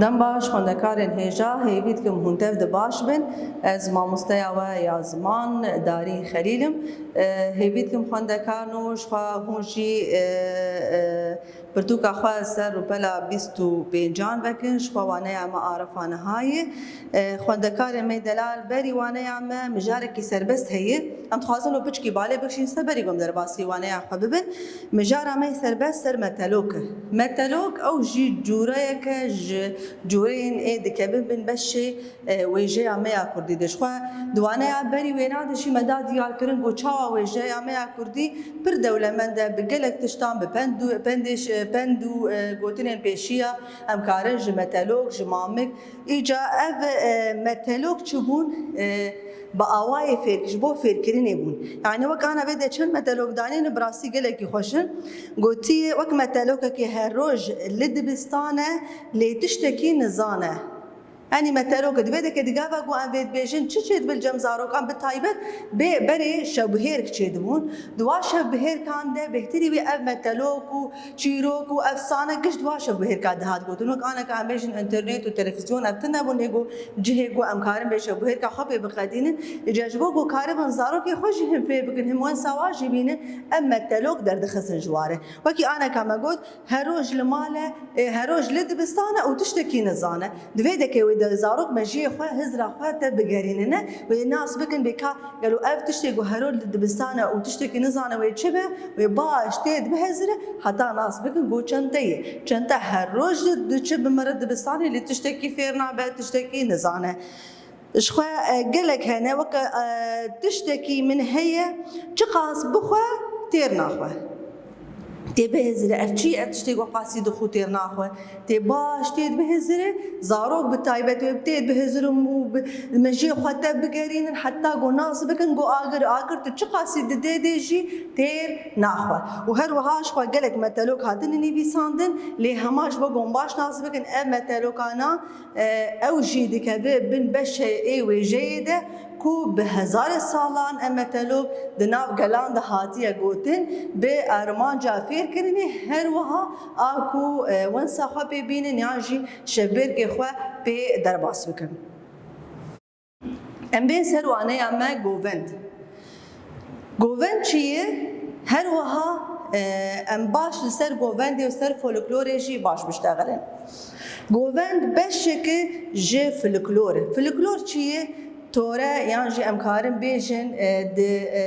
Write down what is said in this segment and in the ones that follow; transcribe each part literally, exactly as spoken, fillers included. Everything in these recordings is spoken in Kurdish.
Dem baş, xwendekarên hêja, hêvî dikim hûn tev de baş bin. Ez mamosteya we ya ziman, Darî Xelîl im. E, hêvî dikim xwendekarno, ji xwe hûn jî, e, e, pirtûka xwe ser rûpela bîst û pêncan vekin, ji xwe waneya me Arefa Nihayê. E, xwendekarê me delal, berî waneya me mijarekî serbest heye. Em dixwazin û piçkî balê bikişîn ser berî ku em derbasî waneya xwe bibin. Mijara me serbest ser metelok e. Metelok ew jî cûreyeke ji cûreyên ê dikevin bin beşê, e, wêjeya me ya kurdî de. Ji xwe di waneya berî wêna de jî me da diyarkirin ku çawa wêjeya me ya kurdî pir dewlemend e, bi gelek tiştan, bi pend û, pendêş, e, pend û, e, gotinên pêşiya em karin ji metelok, ji mamik. Îca ev, e, metelok çi bûn? E, bi awayê fêr, ji bo fêrkirinê bûn. Yani wek ana vê de çend metelok danîne, bi rastî gelekî xweş in. Gotiye, wek metelokekî her roj li dibistan e, lê tiştekî nizane. Enî metelok divê dike digava ku em vê dibêjin, çi çêdibe li cem zarokan, bi taybet bê berê şevbihêrk çêdibûn. Di wa şevbihêrkan de bêhtirî wî ev metelok û çîrok û efsane giş di wa şevbihêrka dihat gotin. Wek aneka em bêjin, înternet û televîzyon ev tune bûn, ê ku cihê ku em karin bê şevbihêrka xwe pê biqedînin. Îca ji bo ku karibin zarokê xwe jî him fêr bikin, him wensa wa jî bînin, ev metelok derdixistin ji ware. Wekî aneka me got, her roj li mal e, ê, her roj li dibistan e û tiştekî nizane. Divê deke wê de zarok mejiyê xwe, hizra xwe te bigerînine, wê nas bikin bê ka gelo ev tiştê ku her roj li dibistan e û tiştekî nizane wê çi be, wê baş tê dibihezire heta nas bikin ku çente ye. Çente her roj di-, diçe bi mire dibistanê, lê tiştekî fêr nabe, tiştekî nizane. Ji xwe, e, gelek hene, weke, e, tiştekî min heye, çiqas bixwe têr naxwe. Tê bihêzire, ev çi ye? Ev tiştê ku qasî dixwe têr naxwe. Tê baş tê dibihêzire, zarok bi taybet wê tê bihizirin û bi, mejiyê xwe te bigerînin, heta ku nas bikin ku agir, agir tu çiqasî didê dê jî têr naxwe. Û her wiha ji xwe gelek metelok hatine nivîsandin, lê hema ji bo ku em baş nas bikin, ev metelokana, e, ew jî dikeve bin beşê ê wêjeyê de ku bi hezarê salan ev metelok di nav gelan de hatiye gotin, bi armanca fêrkirinê, her wiha a ku, e, wensa xwe pê bînin yan jî şevbêrkê xwe pê derbas bikin. Em bên ser waneya me govend. Govend çi ye? Her wiha, e, em baş li ser govendê û ser folklorê jî baş biştexilin. Govend beşeke ji folklor e. Folklor çi ye? Tore yan jî em karin bêjin, e, di, e,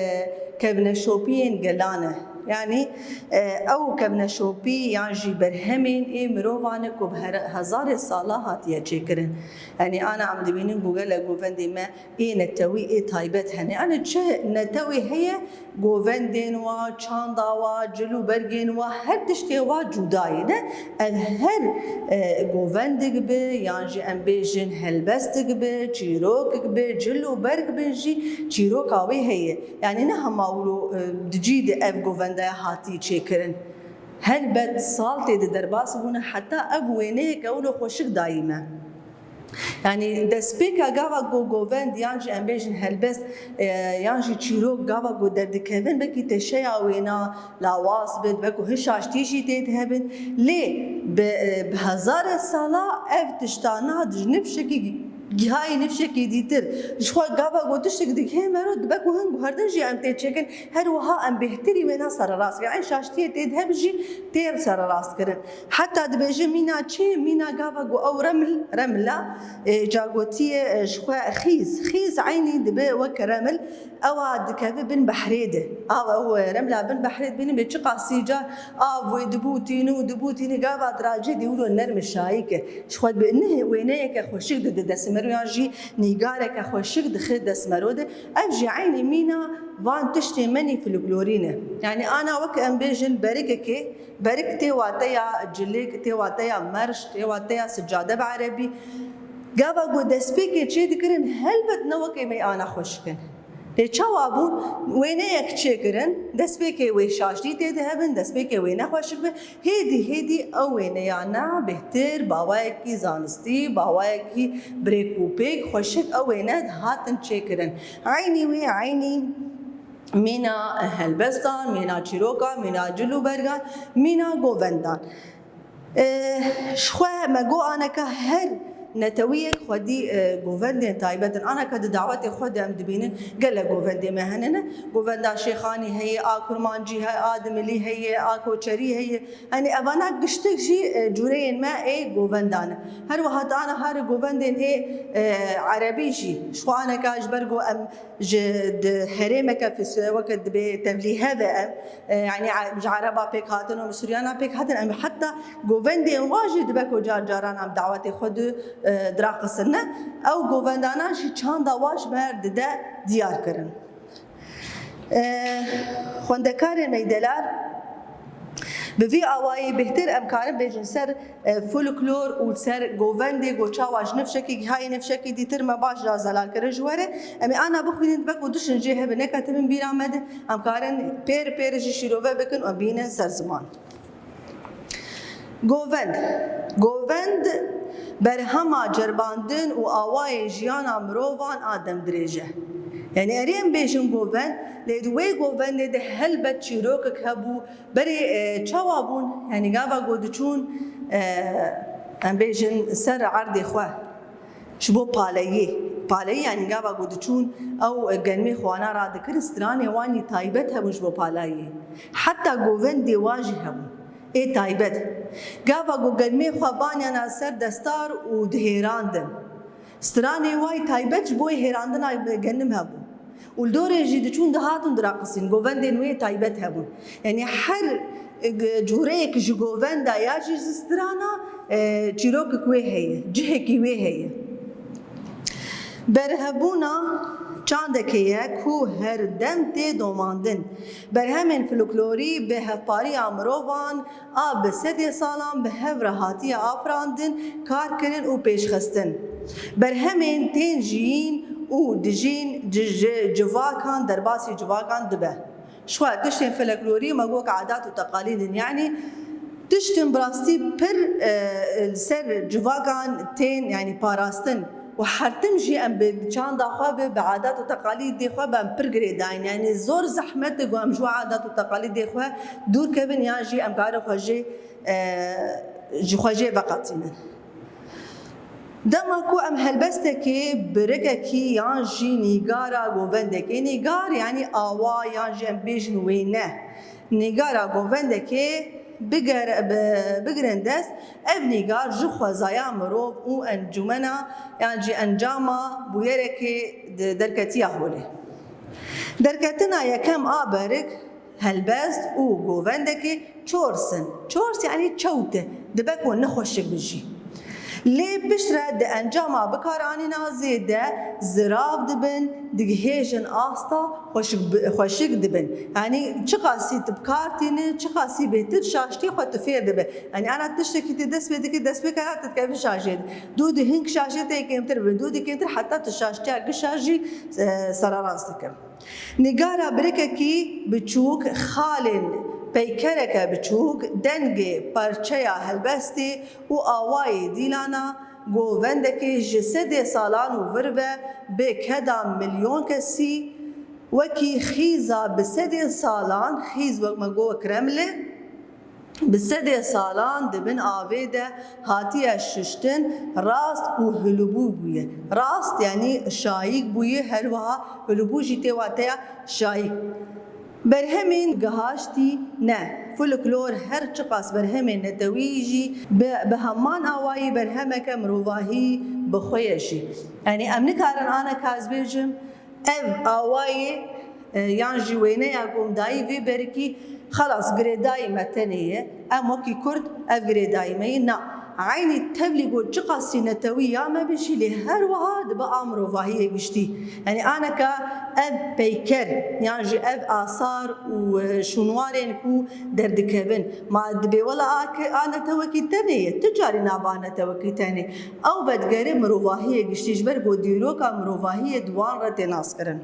kevneşopiyên gelan e. Yanî, e, ew kevneşopî yan jî berhemên ê mirovan e ku bi her-, hezarê sala hatiye çêkirin. Yanî ana em dibînin ku gelek govendê me ê netewî, ê taybet hene. Yanî çi netewî heye, govendên wa, çanda wa, cil û bergên wa, her tiştê wa cuda ye, ne? Ev her, e, govendik be, yan jî em bêjin helbestik be, çîrokik be, cil û berg bin jî çîroka wê heye. Yanî ne hema wilo, e, di cî de ev govendaya hatî çêkirin. Helbet sal tê de derbas bûne, heta ev wêneyeke wilo xweşik dayî me. Yanî destpêka gava ku govend yan jî em bêjin helbest, e, yan jî çîrok gava ku derdikevin, belkî teşeya wêna lawaz bit, belkî hin şaştî jî tê de hebin. Lê bi, e, bi hezarê sala ev tiştana di nifşekî gihayî nifşekî dîtir. Ji xwe gava ku tiştek digihê mero, dibe ku hin guherdin jî em tê çêkin, her wiha em bêhtirî wêna sererast kirin. Eyn şaştiyê tê de hebin jî tê sererast kirin. Heta dibêje mîna çi? Mîna gava ku ew remil, remila, e, ca gotiye, e, ji xwe xîz. Xîz eynî dibe wek remil, ewa dikeve bin behrê de. Av ew, e, remila bin behrê dibînin bê çiqasî car av wê dibûtîne û dibûtîne, gava diracê dê wilo nerm şayî ke. Ji xwe bi nihê wêneyeke xweşik dide destê mero yan jî nîgareke xweşik dixe dest mero de. Ev jî eynî mîna van tiştê menî folklorî ne. Yanî ana wek em bêjin berikekê, berik tê wateya cilik, tê wateya merş, tê wateya sicade bi erebî. Gava ku destpêkê çê dikirin, helbet ne wekê me ana xweşik in. Lê çawa bûn? Wêneyek çêkirin, destpêkê wê şaştî tê de hebin, destpêkê wê nexweşik be. Hêdî hêdî ew wêneyana bêhtir, bi awayekî zanistî, bi awayekî bi rêk û pêk xweşik ew wêne dihatin çêkirin. Eynî wê, eynî mîna helbestan, mîna çîrokan, mîna cil û bergan, mîna govendan. E, ji xwe me got aneka her netewiyek xwedî, e, govendên taybet in. Aneka di dawetê xwe de em dibînin gelek govendê me hene ne. Govenda Şêxanî heye, a Kurmancî heye, a Dimilî heye, a Koçerî heye. Yanî evana giştik jî, e, cûreyên me ê govendan in. Her wiha di ana har govendên ê, e, erebî jî. Ji xwe aneka ji ber ku em ji di herêmeke fis-, weke dibê tevlîhe ve em, e, yanî e, ji ereba pêk hatin û Misuriyana pêk hatin, em heta govendên wa jî dibe ku car caran em dawetê xwe di, e, diraqisin ne. Ew govendana jî çanda wa ji me dide diyar kirin. E, xwendekarên me delal, bi vî awayî bêhtir em karin bêjin ser, e, folklor û ser govendê ku çawa ji nifşekî gihayî nifşekî dîtir me baş da zelal kirin ji we re. Em ê ana bixwînin, dibe ku dişin jê hebe neketibin bîra me de, em karin pêr pêr jî şîrove bikin û em bînin ser ziman. Govend. Govend berhema ceribandin û awayên jiyana mirovan a demdirêj e. Yanî erê em bêjin govend, lê di wê govendê de helbet çîrokek hebû. Berê, e, çawa bûn? Yanî gava ku diçûn, e, em bêjin ser erdê xwe. Ji bo palayê. Palayê, yanî gava ku diçûn ew, e, genmê xwana radikirin, stranê wan jî taybet hebûn ji bo palayê. Heta govendê wan jî hebûn. Ê taybet. Gava ku genmê xwe baniyana ser destar û dihêrandin. Stranê wan jî taybet ji bo hêrandina genim hebûn. Û li dorê jî diçûn dihatin diraqisîn. Govendên wê taybet hebûn. Yanî her, e, cûreyek ji govenda ya jî ji strana, e, çîrokek wê heye, cihekî wê heye. Berhebûna çandekê ye ku her dem tê domandin. Berhemên folklorî bi hevpariya mirovan a bi sedê salan bi hev re hatiye afirandin, kar kirin û pêşxistin. Berhemên tên jiyîn û dijîn ci-, ji civakan derbasî civakan dibe. Ji xwe tiştên folklorî me got adat û teqalîd in, yanî tiştên bi rastî pir, e, li ser civakan tên, yanî parastin. Û her tim jî em bi çanda xwe, bi, bi adat û teqalîdê xwe be em pir girêdayîn. Yanî zor zehmet e ku em ji we adat û teqalîdê xwe dûr kevin yan jî em karin xwe jê, e, ji xwe jê veqetînin. Dema ku em helbestekê, birikekî yan jî nîgara govendekê, nîgar yanî awa yan jî em bêjin wêne. Nîgara govendekê bigere-, bi-, bigirin dest, ev nîgar ji xwezaya mirov û encûmena yan jî encama bûyerekê di-, derketiya holê. Derketina yekem a berik, helbest û govendekê çors in. Çors yanî çewt e, dibe ku nexweşik bi jî. Lê piştre di encama bikaranîna zêde zirav dibin, digihêjin asta xweşik bi-, xweşik dibin. Yanî çiqasî tu bi kar tînî, çiqasî bêhtir şaştî xwe tu fêr dibe. Yanî ana tiştekî tu dest pê dikî, destpêka tu dikevî şaşê de. Dû di hing şaşê tê kêmtir bibin, dû di kêmtir heta tu şaştiya gişa jî, e, sererast dikin. Nîgara birikekî biçûk, xalên peykereke biçûk, dengê parçeya helbestê û awayê dîlana govendekê ji sedê salan û vir ve bi keda milyon kesî, wekî xîza bi sedê salan, xîz wek me got Kremlê, bi sedê salan di bin avê de hatiye şuştin, rast û hilûbû bûye. Rast, yanî şayîk bûye, her wiha hilûbû jî tê wateya şayîk. Berhemên gihaştî ne. Folklor her çiqas berhemên netewî jî bi, bi heman awayî berhemeke mirovahî bi xwe ye jî. Yanî em nikarin aneka ez bêjim, ev awayê, e, yan jî wêneya ku em dayî vê berikî, xelas girêdayî me tenê ye. Em wekî Kurd ev girêdayî me ye. Na, eynî tevlî ku çiqasî netewî ya me be jî, lê her wiha dibe a mirovahiyê giştî. Yanî aneka ev peyker, yan jî ev asar û, e, şûnwarên ku derdikevin. Ma dibê wela a ke-, a netewekî tenê ye, tu carî naba netewekî tenê. Ew vedigere mirovahiyê giştî, ji ber ku dîroka mirovahiyê di wan re tê naskirin.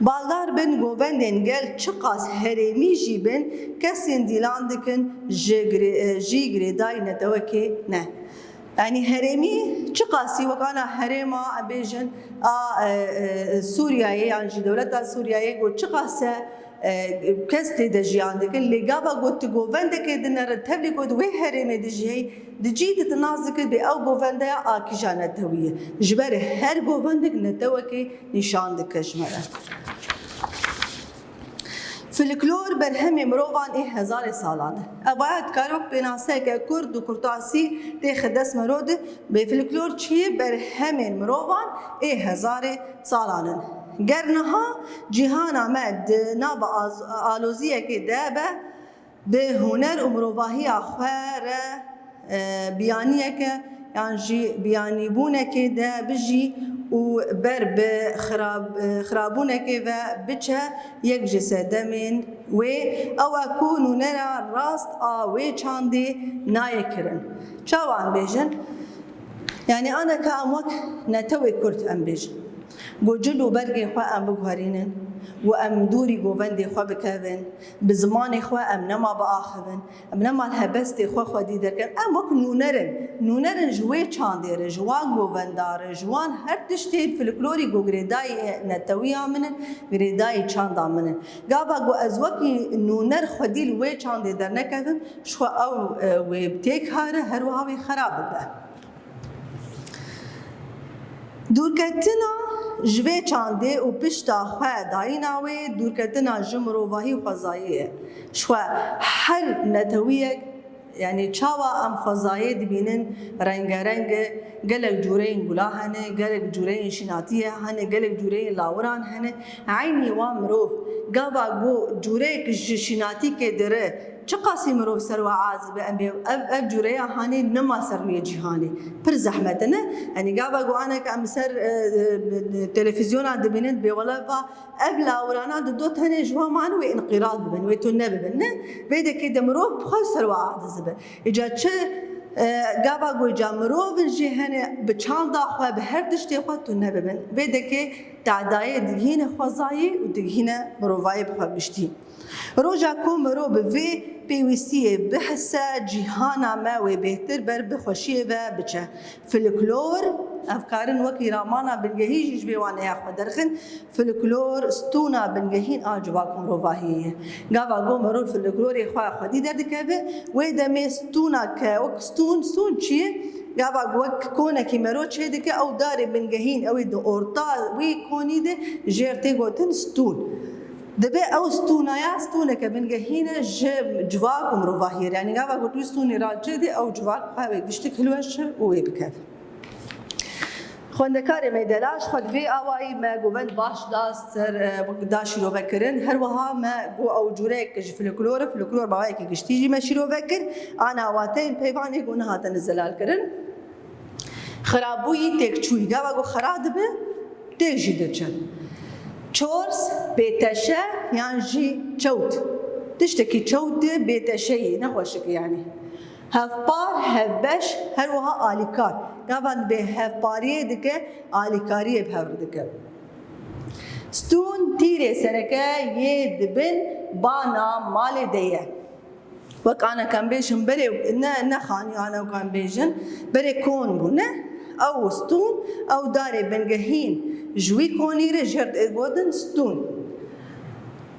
Baldar bin, govendên gel çiqas herêmî jî bin, kesên dîlan dikin ji girê-, jî girêdayî netewekê ne. Yanî herêmî çiqasî wek ana herêma, em bêjin, a, e, e, Sûriyeyê yan jî dewleta Sûriyeyê ku çiqas e, e, kes tê de jiyan dikin. Lê gava ku tu govendekê dinere, tevlî ku di wê herêmê dijî, di cî de tu nas dikir bê ew govendeya a kîja netewî ye. Ji ber her govendek netewekê nîşan dike ji me re. Folklor berhemê mirovan ê hezarê salan e. Ev aya dikare wek pênaseyeke kurt û kurtasî têxe dest mero de, bê folklor çi ye? Berhemên mirovan ê hezarê salan in. Ger niha cîhana me di nava az-, aloziyekê de be, bi huner û mirovahiya xwe re, e, biyaniyeke yan jî biyanîbûnekê de bijî û ber bi xirab-, e, xirabûnekê ve biçe yek ji sedemên wê, ew e ku nûnera rast a wê çandê nayê kirin. Çawa em bêjin? Yanî aneka em wek netewê Kurd em bêjin. Ku cil û bergê xwe em biguherînin û em dûrî govendê xwe bikevin, bi zimanê xwe em nema biaxivin, em nema li helbestê xwe xwedî derkevin. Em wek nûner in. Nûner in ji wê çandê re, ji wan govenda re, ji wan her tiştê folklorî ku girêdayî netewiya min in, girêdayî çanda min in. Gava ku ez wekî nûner xwedî li wê çandê dernekevim, ji xwe ew, e, wê têk here, her wiha wê xerab bibe. Dûrketina ji vê çandê û pişta xwe dayîna wê, dûrketina ji mirovahî û xwezayê ye. Ji xwe her netewiyek, yanî çawa em xwezayê dibînin, rengereng e, gelek cûreyên gula hene, gelek cûreyên şînatiyê hene, gelek cûreyên lawiran hene. Eynî wan mirov, gava ku cûreyek ji şînatîkê dire, çiqasî mirov ser we aciz be, em bê ev, ev cûreya hanê nema ser rûyê cîhanê. Pir zehmet e, ne? Yanî gava ku aneke em ser, e, e, televîzyona dibînin, bê wele va ev lawirana di do tenê ji we mane wê înqîrad bibin, wê tune bibin, ne? Vê dekê de mirov bi xwe ser we aciz be. Îca çi, e, gava ku îca mirov in jî hene bi çanda xwe, bi her tiştê xwe tune bibin. Vê dekê tadayê digihîne xwezayî û digihîne mirovayê bi xwe giştî. Roja ku mirov bi vê pêwîstiyê bihise, cîhana me wê bêhtir ber bi xweşiyê ve biçe. Folklor, ev karin wekî ramana bingehî jî ji vê waneya xwe derxin. Folklor, stûna bingehîn a civak û mirovahiyê ye. Gava ku mirov folklorê xwe xwedî derdikeve, wê demê stûna ke wek stûn, stûn çi ye? Gava ku wek konekî mero çêdike, ew darê bingehîn, ew ê di orta wî konî de jêr tê gotin stûn. Dibe ew stûna ya, stûneke bingehîn e ji civak û mirovahiyê re. Yanî gava ku tu wî stûnê re çêdî, ew civak xwe wê giştik hilweşe û wê bikeve. Xwendekarê me delal ji xwe di vê awayî me govend baş da ser, e, da şîrovekirin. Her wiha me got ew cûreyek ji folklor e, folklor bi awayekî giştî jî me şîrove kir. Ana wateyên peyvanê ku nehatine zelalkirin. Xirabûyî, têkçûyî. Gava ku xira dibe, têk jî diçe. Çors, bêteşe yan jî çewt. Tiştekî çewt e, bêteşeyî, nexweşik e yanî. Hevpar, hevbeş, her wiha alîkar. Gava dibe hevpariyê dike, alîkariyê bi hev re dike. Stûn, tîrê sereke yê di bin bana malê de ye. Wek aneke em bêjin berê ne, ne xanî, aneke em bêjin berê kon bû, ne? Ew stûn, ew darê bingehîn ji wî konî re jêr tê gotin stûn.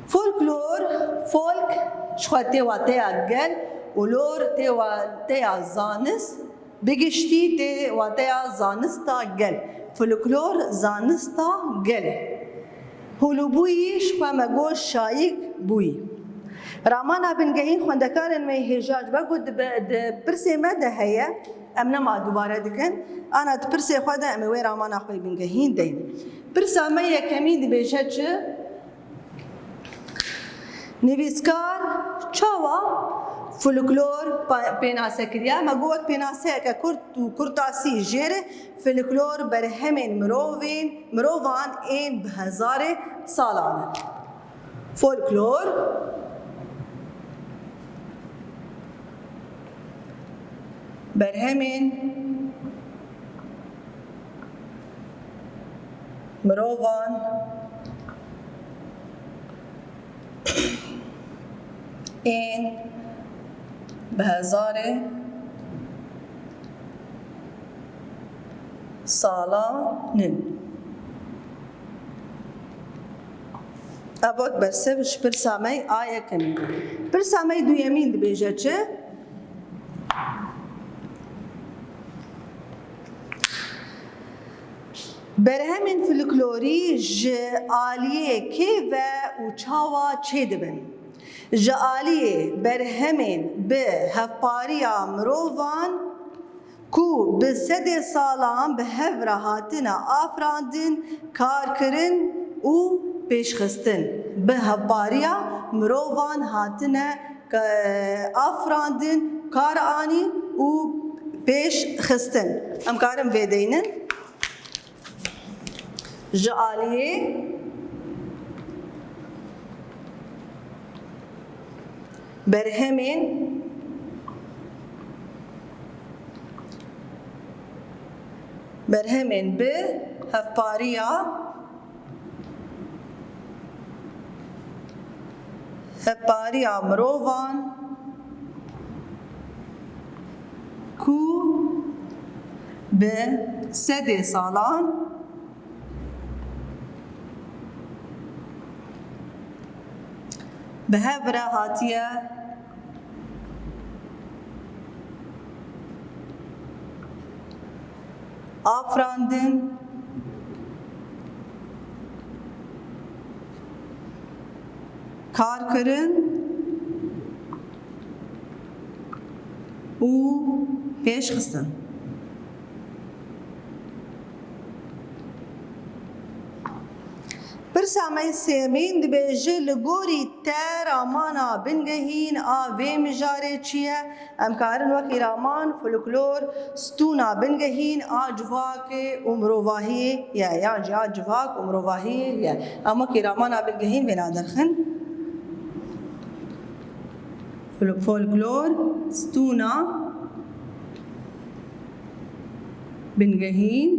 Folklor, folk, ji xwe tê wateya gel û lor tê wateya zanist, bi giştî tê wateya zanista gel. Folklor zanista gel e. Hûlûbûyî ji xwe me got şayik bûyî. Ramana bingehîn xwendekarên me hêja ji ber ku di be-, di pirsê me de heye, em nema dubare dikin. Ana di pirsê xwe de em ê wê ramana xwe yê bingehîn deyn. Pirsa me yekemîn dibêje çi? Nivîskar çawa folklor pa-, pênase kiriye? Me got wek pênaseyeke kurt û kurtasî jê re folklor berhemên mirovên, mirovan ên bi hezarê salan e. Folklor, berhemên mirovan ên bi hezarê salan in. Ev wek bersiv ji pirsa me a yekemîn. Pirsa me duyemîn dibêje çi? Berhemên folklorî ji aliyê kê ve û çawa çêdibin? Ji aliyê berhemên bi hevpariya mirovan ku bi sedê salan bi hev re hatine afirandin, karkirin û pêşxistin, bi hevpariya mirovan hatine, e, afirandin, kar anîn û pêş xistin. Em karin vê deynin. Ji aliyê berhemên, berhemên bi hevpariya, hevpariya mirovan ku bi sedê salan bi hev re hatiye afirandin, karkirin û pêşxistin. Pirsa me sêmîn dibêje, li gorî te ramana bingehîn a vê mijarê çi ye? Em karin wekî raman, folklor, stûna bingehîn a civakê û mirovahiyê ye, yan jî a civak û mirovahiyê ye. Em wekî ramana bingehîn vêna derxin. Fol-, folklor, stûna bingehîn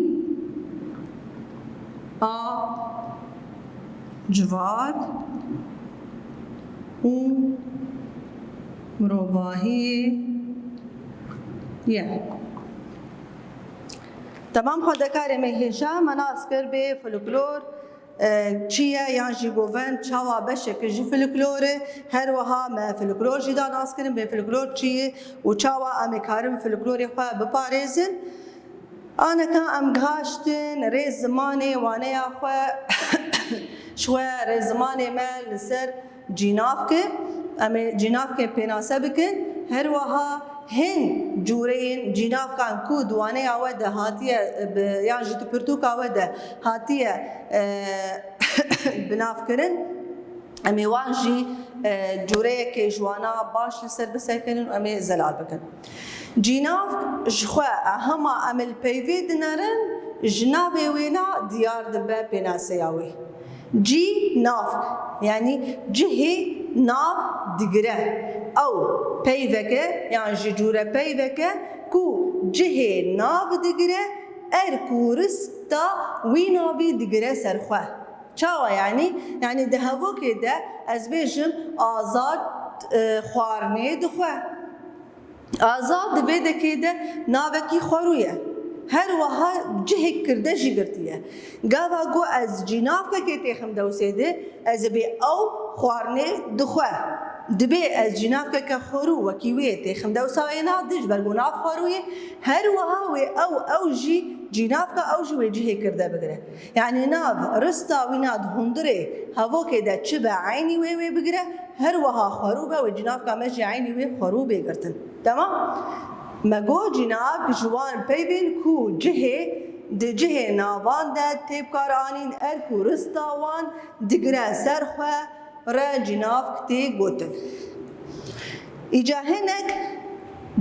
a civak û mirovahiyê ye. Temam xwendekarê me hêja me nas kir bê folklor, e, çi ye yan jî govend, çawa beşek ji folklor e, her wiha me folklor jî da nas kirin, bê folklor çi ye û çawa em ê karin folklorê xwe biparêzin. Aneka em gihaştin rê zimanê waneya xwe, ji xwe rê zimanê me li ser cînavke, em ê cînavkê pênase bikin. Her wiha hin cûreyên cînavkan ku di waneya we de hatiye, bi, yan jî di pirtûka we de hatiye, e, binavkirin. Em ê wan jî, e, cûreyekê ji wana baş li ser bisekinin û em ê zelal bikin. Cînavk ji xwe, e, hema em li peyvê dinerin, ji navê wêna diyar dibe pênaseya wê. Cînavk, yanî cihê nav digire. Ew peyveke, yan jî cûre peyveke ku cihê nav digire, erk û rista wî navî digire ser xwe. Çawa yanî? Yanî di hevokê de ez bêjim Azad, e, xwarinê dixwe. Azad di vê dekê de navekî xwerû ye. Her wiha cihê kirde jî girtiye. Gava ku ez cînavkekê têxim dewsê de, ez ê bê ew xwarinê dixwe. Dibê ez cînavkeke xwerû wekî wê têxim dewsa wê na dij, ber ku nav xwerû ye. Her wiha wê ew, ew jî cînavka ew jî wê cihê kirde bigire. Yanî nav, rista wîna di hundirê hevokê de çi be eynî wê wê bigire, her wiha xwerû be, wê cînavka me jî eynî wê xwerû bê girtin. Temam? Me got cînavk ji wan peyvên ku cihê, di cihê navan de tê bikaranîn, erk û rista wan digire ser xwe, re cînavk tê gotin. Îca hinek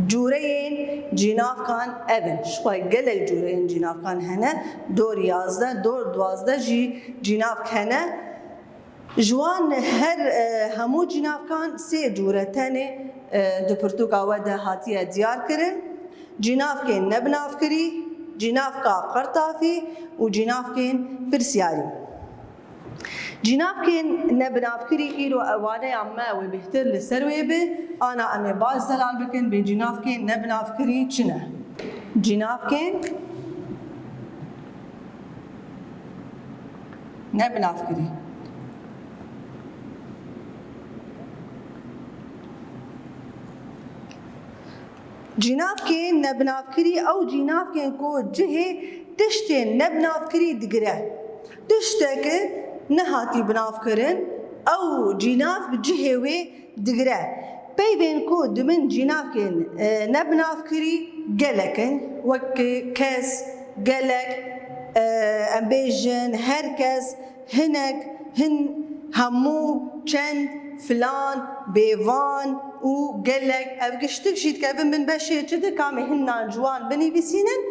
cûreyên cînavkan ev in. Ji xwe gelek cûreyên cînavkan hene. Dor yazdeh, dor duwazdeh jî cînavk hene. Ji wan her, e, hemû cînavkan sê cûre tenê, e, di pirtûka we de hatiye diyar kirin. Cînavkên nebinavkirî, cînavka qirtafî û cînavkên pirsiyarî. Cînavkên nebinavkirî îro ewaneya me wê bêhtir li ser wê bi, ana em ê baş zelal bikin bê cînavkên nebinavkirî çi ne? Cînavkên nebinavkirî. Cînavkên nebinavkirî, ew cînavkên ku cihê tiştên nebinavkirî digire. Tiştek nehatî binavkirin, ew cînavk cihê wê digire. Peyvên ku di bin cînavkên, e, nebinavkirî gelek in, wek kes, gelek, e, em bêjin, her kes, hinek, hin, hemû, çend, filan, bêvan û gelek. Ev giştik jî dikevin bin beşê çi de, kamê hinan ciwan binivîsînin.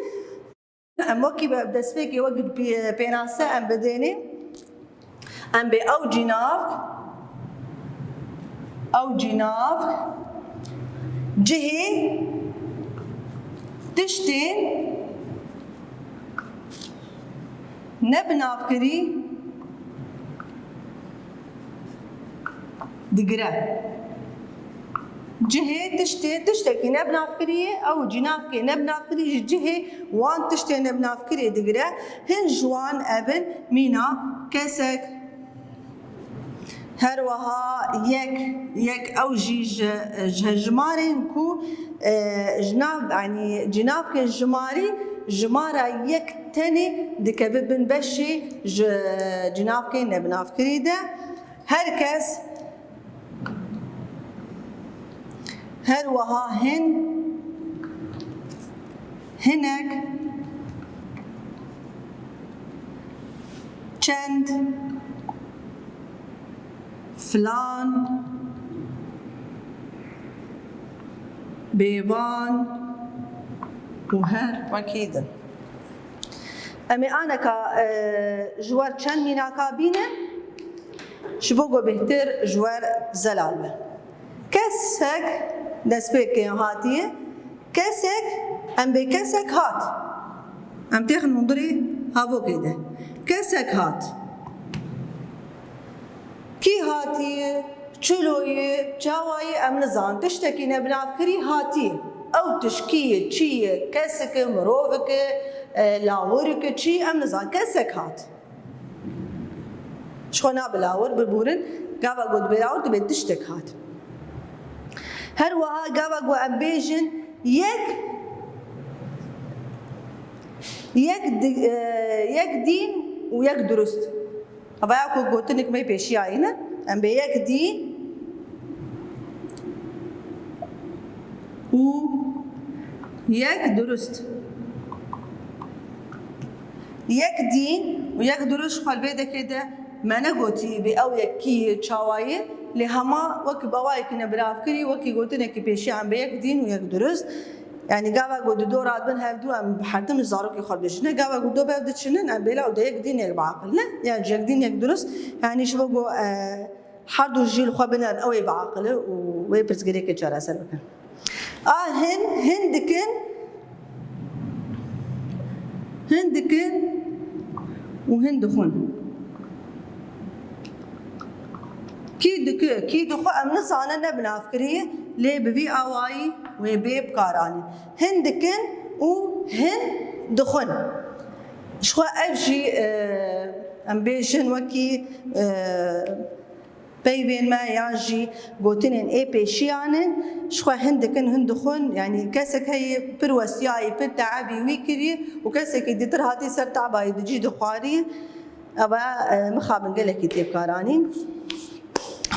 Em wekî bi destpêkê wek pê-, pênase em bidênê. Em bê ew cînavk, ew cînavk cihê tiştên nebinavkirî digire. Cihê tiştê, tiştekî nebinavkirî ye, ew cînavkê nebinavkirî ji cihê wan tiştê nebinavkirî digire. Hin ji wan ev in mîna kesek. Her wiha yek, yek ew jî ji, ji jimarên ku, e, ji nav, yanî cînavkê jimarî, jimara yek tenê dikeve bin beşê ji cînavkê nebinavkirî de. Her kes, her wiha hin, hinek, çend, filan, bêvan û her wekî din. Em ê aneka, e, ji wer çend mînaka bînin, ji bo ku bêhtir ji wer zelal be. Kesek destpêkê hatiye. Kesek, em bê kesek hat. Em têxin hundirê havokê de. Kesek hat. Kî hatiye, çilo ye, çawa ye, em nizan. Tiştekî nebinavkirî hatiye. Ew tişt kî ye, çi ye, kesik e, mirovik e, e, lawirik e, çi ye, em nizan. Kesek hat. Ji xwe nabe lawir, bibûrin. Gava ku dibê lawir, dibê tiştek hat. Her wiha gava ku em bêjin yek, yek di-, e, yek dîn û yek durust. Ev ya ku gotinek me pêşiyayî ne. Em bê yek dîn û yek durust. Yek dîn û yek durust ji xwe li vê dekê de me negotî bê ew yek kî ye, çawa ye, lê hema wek bi awayekî nebinavkirî, wekî gotinekî pêşiya em bê yek dîn û yek durust. Yanî gava ku di dora dibin hevdu em bi herdim ji zarokê xwe dibêjin. Gava ku do bev diçinin em bêla û de yek dîn yek biaqil ne? Ya ji yek dîn yek durust. Yanî ji bo ku, e, her du jî li xwe binerin ew ê biaqile û wê pirsgirêkê çareser bikin. A hin, hin dikin, hin dikin û hin dixwin. Kî dike, kî dixwe em nizanin, ne binavkirî, lê bi vî awayî wê bê bikaranîn. Hin dikin û hin dixwin. Ji xwe ev jî, e, em bêjin wekî, e, peyvên me yan jî gotinên ê pêşiyan in. Ji xwe hin dikin, hin dixwin, yanî kesek heye pir westiyayî, pir teebî wî kirî û kesekî dîtir hatî ser tebayî di cî dixwarî. Ev e, mixabin gelekî tê bikaranîn.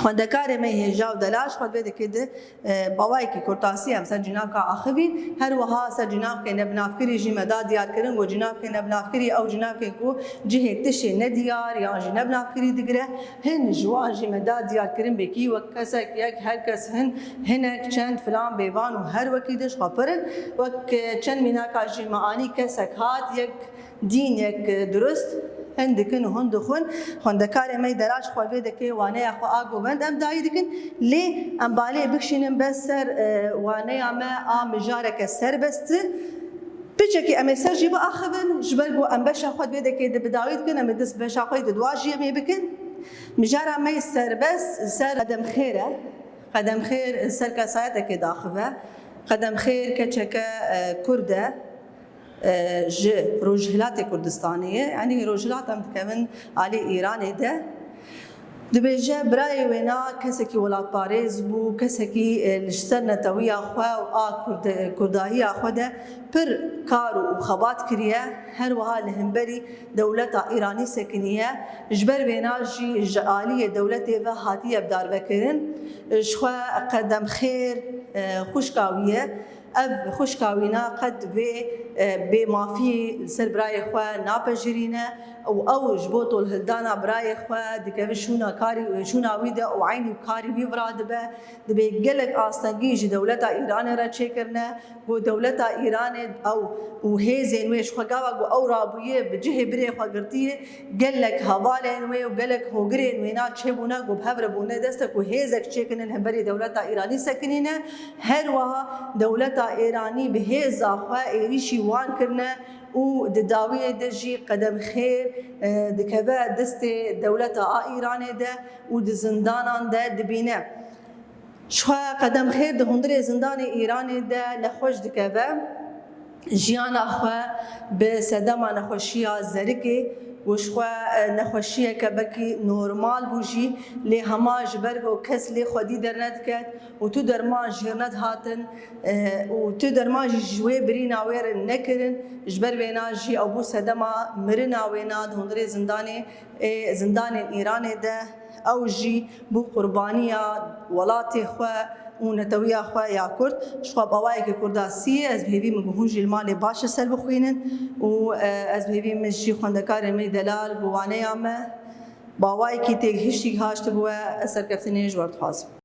Xwendekarê me hêja û delal ji xwe vê dikê di, e, bawayekî kurtasî em ser cînavka axivîn. Her wiha ser cînavkê nebinavkirî jî me da diyarkirin ku cînavkê nebinavkirî ew cînavkê ku cihê tişê nediyar yan jî nebinavkirî digire. Hin ji wan jî me da diyarkirin bêkî wek kesek, yek, her kes, hin, hinek, çend, filan, bêvan û her wekî de ji xwe pir in. Wek, e, çend mînaka jî me anî kesek hat, yek, dîn yek, e, durust, hin dikin û hin dixwin. Xwendekarê me yî delal ji xwe vê dikê waneya xwe a govend em dayî dikin. Lê em balê bikişînin ber ser, e, waneya me a mijareke serbest. Piçekî em ê ser jî biaxivin, ji ber ku em beşa xwe di vê dekê de bi dawî dikin, em ê dest beşa xwe yî di dua jî em ê bikin. Mijara me yî serbest li ser Qedemxêr e. Qedemxêr li ser kesayetekê diaxive. Qedemxêr keçeke, e, kurd e. E, ji Rojhilatê Kurdistanê ye. Yanî Rojhilat em dikevin alî Îranê de. Dibêje birayê wêna kesekî welatparêz bû, kesekî, e, li ser netewiya xwe û a Kurd-, kurdahiya xwe de pir kar û xebat kiriye. Her wiha li hemberî dewleta Îranî sekiniye. Ji ber wêna jî ji aliyê dewletê ve hatiye bidarvekirin. Ji xwe Qedemxêr, e, xwişka wî ye. Ev xwişka wîna qet vê, e, bêmafiyê li ser birayê xwe napejirîne û ew ji bo tolhildana birayê xwe dikeve şûna karî, şûna wî de û eynî karî wî vira dibe. Dibê gelek astengî ji dewleta Îranê re çêkirine, ku dewleta Îranê ew û hêzên wê ji xwe gava ku ew rabûye bi cihê birê xwe girtiye, gelek hevalên wê û gelek hogirên wêna çêbûne ku bi hev re bûne destek û hêzek çêkirine li hemberî dewleta Îranî sekinîne. Her wiha dewleta Îranî bi hêza xwe êrîşî wan kirine û di dawiyê de jî Qedemxêr, e, dikeve destê dewleta a Îranê de û di zindanan de dibîne. Ji xwe Qedemxêr di hundirê zindanê Îranê de nexweş dikeve. Jiyana xwe bi sedema nexweşiya zerikê û ji xwe, e, nexweşiyeke belkî normal bû jî, lê hema ji ber ku kes lê xwedî dernediket û tu derman ji hêr nedihatin, e, û tu derman jî ji wê birîna wê re nekirin, ji ber wêna jî ew bû sedema mirina wêna di hundirê zindanê, ê zindanên Îranê de. Ew jî bû qurbaniya welatê xwe û netewiya xwe ya Kurd. Ji xwe bi awayekî Kurda sî ye, ez bi hêvî me ku hûn jî li malê baş li ser bixwînin û, e, ez bi hêvî me jî xwendekarên me delal bi waneya me bi awayekî têgihiştî gihaştibû we, ez serkeftinê ji we re dixwazim.